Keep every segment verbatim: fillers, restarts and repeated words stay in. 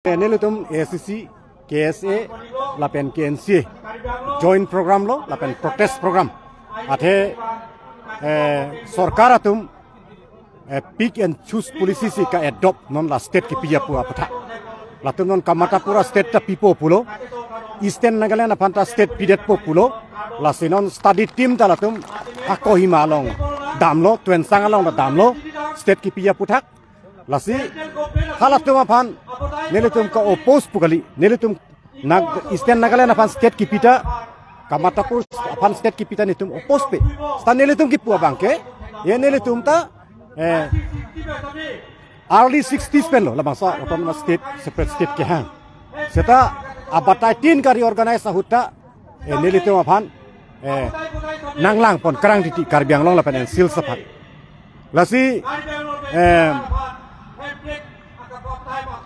Nelitum A C C, K S A lapen K N C A joint program lo lapen protest program. Athe, eh, sorkar atum, eh, pick and choose policy si ka-adopt non la state kipi apu aputhak. Latum non Kamatapur a-state ta pipo pulo. Eastern Nagaland aphan ta state pidetpo pulo. Lasi non study team ta latum a-Kohima along damlo, Tuensang along ta damlo, state kipi aputhak. Lasi halatum aphan nelitum ka-oppose pu kali, nelitum Nag-, Eastern Nagaland aphan state kipi ta, Kamatapur aphan state kipi ta nelitum oppose pe. Seta nelitum kipu abangke, ye nelitum ta, eh, early sixties pen lo, labangso autonomous state, separate state kehang. Seta abatai tin ka-reorganize ahut ta, eh, nelitum aphan, eh, nanglang pon krang titi Karbi Anglong lapen N C Hills aphan. Lasi, eh,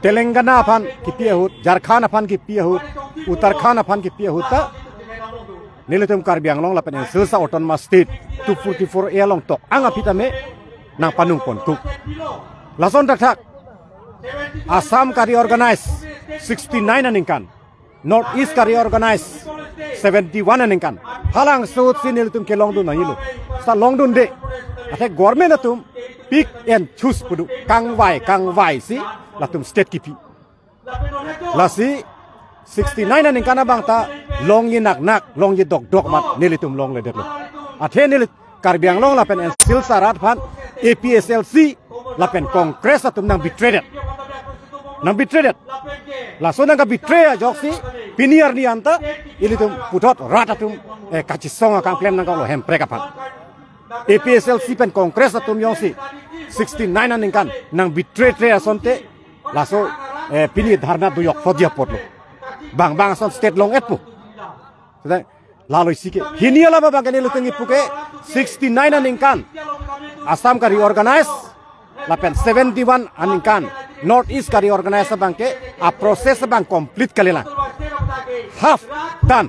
Telangana aphan kipi ahut, Jharkhand aphan kipi ahut, Uttarakhand aphan kipi ahut ta nelitum Karbi Anglong lapen N C Hills a-autonomous state two forty-four A along tok-ang aphi tame nangpanung ponkuk. Lason thakthak Assam ka-reorganize sixty-nine aningkan, North East ka-reorganize seventy-one aningkan. Halabangso ahut si nelitum kelongdun nangjilo. Seta longdunde. Athe government atum pick and choose pu do, kangvai kangvai si latum state kipi. Lasi sixty-nine aningkan abang ta longji naknak, longji dokdok amat nelitum longledetlo. Athe neli Karbi Anglong lapen N C Hills arat aphan A P H L C lapen Congress atum nang-betray det. Nang-betray det. Laso nang-betray ajoksi pini arni anta ilitum puthot rat atum, eh, kachesong akam klem nangkoklo Hemprek aphan. A P H L C pen Congress atum jongsi sixty-nine aningkan nang-betray tre asonte laso, eh, pini dharna do jokpho dia apotlo. Bang bang ason state long-etpo. Seta lalo isi ke. Hini alam abangke nelitum kipu ke sixty-nine aningkan Assam ka-reorganize lapen seventy-one aningkan North East ka-reorganize abangke a-process abang complete kalilang. Half done.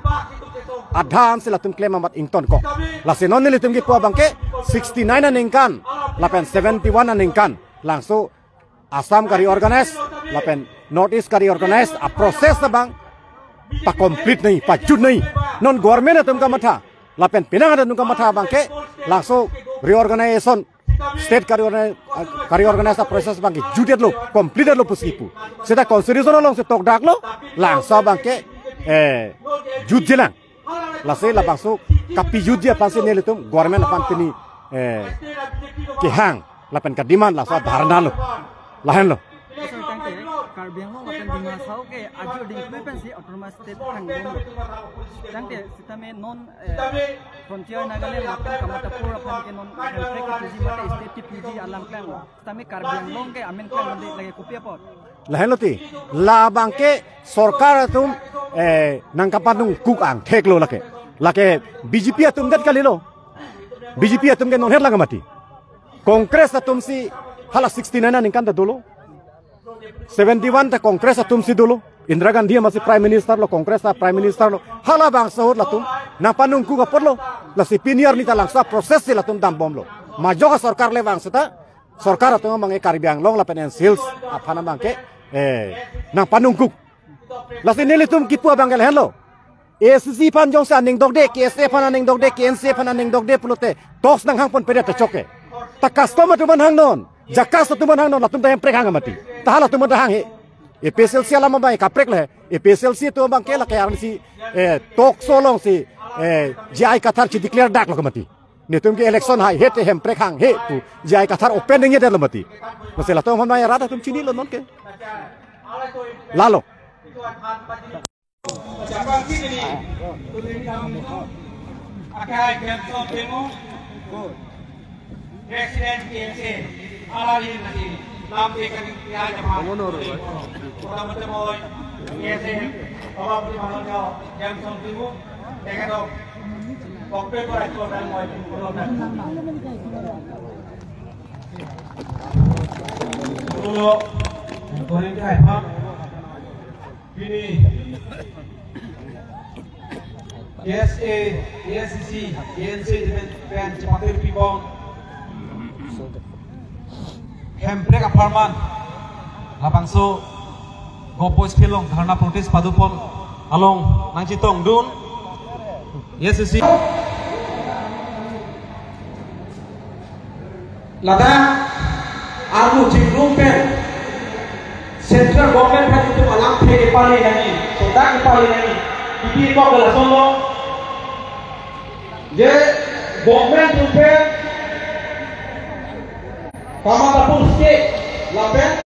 Adhan si latum klem amat ingtonkok. Lasi non nelitum kipu abangke sixty-nine aningkan lapen seventy-one aningkan labangso Assam ka-reorganize lapen North East ka-reorganize a-process abang pa-complete nangji, pajut nangji. Non government atum kamatha lapen penang atum kamatha abangke labangso reorganization, state ka-reorganize, ka-reorganize a-process abangke jutdetlo, complete detlo pusi kipu. Seta constitution alongsi tokdaklo, labangso abangke, eh, jutjelang. Lasi labangso kapijutji aphansi nelitum government aphan pini, eh, kehang lapen ka-demand labangso dharna lo. Lahenlo. Sir, tangte Karbi Anglong lapen Dima Hasao ke ajo dingklui pensi autonomous state thangbomlo. Tangte sitame non, eh, frontier Nagaland lapen Kamatapur aphan ke non Hemprek kipiji mate state kipiji alam klanglo. Sitame Karbi Anglong ke amen klang mandi lake kopi apot? Lahenlo ti, labangke sorkar atum, eh, nangkapanungkuk angthek lo lake. Lake B J P atum det kalilo. B J P atum ke non het lang mati. Congress atum si hala sixty-nine aningkan ta dolo. Seventy-one ta Congress atum si dolo. Indira Gandhi amatsi Prime Minister lo, Congress ta Prime Minister lo. Halabangso ahut latum nangpanungkuk apotlo. Lasi pini arni ta labangso a-process si latum dambomlo. Majok a-sorkar le vang seta sorkar atum abangke Karbi Anglong lapen N C Hills aphan abangke, eh, nangpanungkuk. Lasi nelitum kipu abangke lahenlo. A C C aphan jongsi aning dokde, K S A aphan aning dokde, K N C A aphan aning dokde pulote talks nanghangponpedet ta chokche. Ta CASCOM atum aphan hangnon, JACAS atum aphan hangnon, latum ta Hemprek hang mati. Ta halatum ta hanghe. A P H L C alam abang kaprek le. A P H L C atum abangke lake arnisi, eh, talks alongsi, eh, J I Kathar chi-declare daklo ke mati. Netum ke election haihe te Hemprek hanghe pu J I Kathar open ningje detlo mati. Lasi latum aphan abang rat atum chinilo nonke. Lalo. President K S A, alari mati, lam te kami kaya jama. Kota Mete Boy, K S A, Baba Puri Malang Jao, Jameson Timung, tekan dok, kokpe para kota Boy, kota. Ulo, Korin Kai Pham, pini K S A, K S C C, K N C A pen, pen chepate pibong. Hemprek apharman labangso Govt Boys Field along dharna protest padopon along nangchetongdun. Yes, isi. Ladak armu chingrum pen central government aphan itum alamthe kepale nangji, sodak kepale nangji. Ipi kok ke lasonlo. Je government atum pen kamatapur state lapen